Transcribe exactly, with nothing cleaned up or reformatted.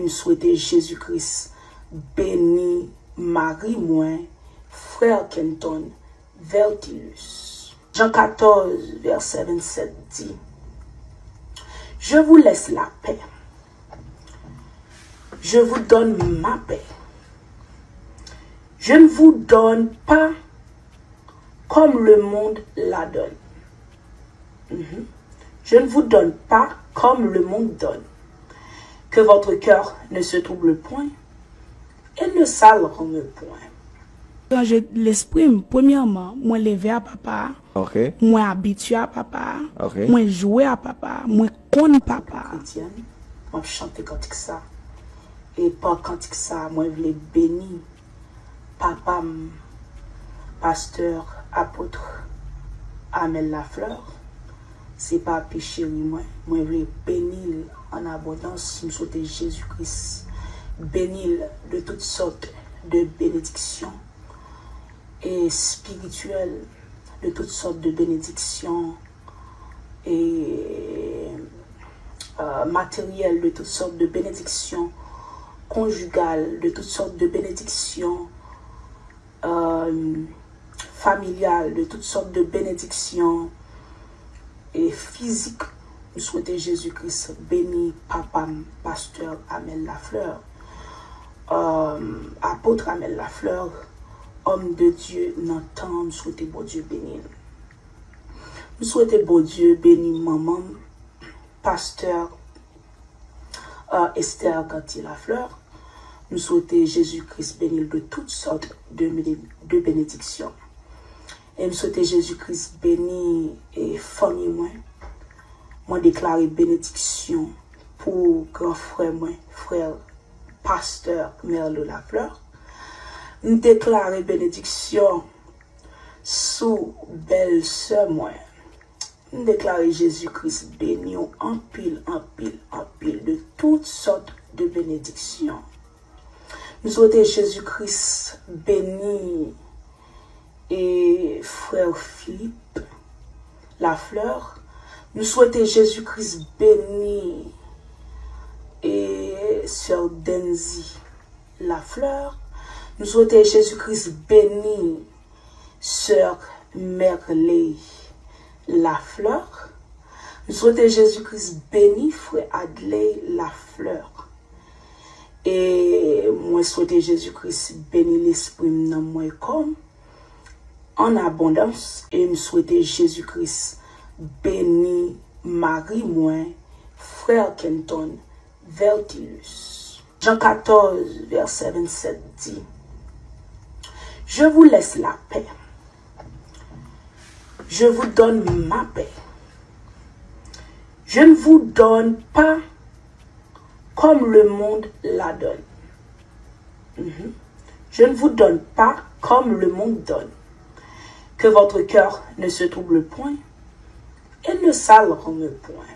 M swete Jezi Kris beni mari mwen, frè Kenton Vertilus. Jan katòz, vèsè vennsèt di, Je vous laisse la paix. Je vous donne ma paix. Je ne vous donne pas comme le monde la donne. Mhm. Je ne vous donne pas comme le monde donne. Que votre cœur ne se trouble point et ne s'alarme point. Ranje lespri m. Premyèman, mwen leve a papa a. Ok. Mwen abitye a papa a. Ok. Mwen jwe a papa a. Mwen konn papa a. Kretyèn, m ap chante kantik sa. E pa kantik sa, mwen vle beni papa m, pastè, apot Amel Lafleur. Se papi cheri mwen. Mwen vle beni l an abondans. M swete Jezi Kris beni l de tout sòt de benediksyon e espirityèl, de tout sòt de benediksyon e euh, materyèl, de tout sòt de benediksyon konjigal, de tout sòt de benediksyon euh, familyal, de tout sòt de benediksyon e fizik. M swete Jezi Kris beni papa m, pastè Amel Lafleur, euh, apot Amel Lafleur, homme de Dieu nan tan an. M swete Bondye beni l. M swete Bondye beni manman m, pastè euh, Esther Gantier Lafleur. M swete Jezi Kris beni l de tout sòt de, de benediksyon. E m swete Jezi Kris beni e fanmi mwen. Mwen deklare benediksyon pou gran frè mwen, frè pastè Merlo Lafleur. M deklare benediksyon sou bèl sè mwen. M deklare Jezi Kris beni w anpil, anpil, anpil de tout sòt de benediksyon. M swete Jezi Kris beni e frè Philippe Lafleur. M swete Jezi Kris beni e sè Denzi Lafleur. M swete Jezi Kris beni sè Merley Lafleur. M swete Jezi Kris beni frè Adley Lafleur. E mwen swete Jezi Kris beni lespri m, nanm mwen, kò m an abondans. E m swete Jezi Kris beni mari mwen, frè Kenton Vertilus. Jan katòz, vèsè vennsèt di, Je vous laisse la paix. Je vous donne ma paix. Je ne vous donne pas comme le monde la donne. Mhm. Je ne vous donne pas comme le monde donne. Que votre cœur ne se trouble point et ne s'alarme point.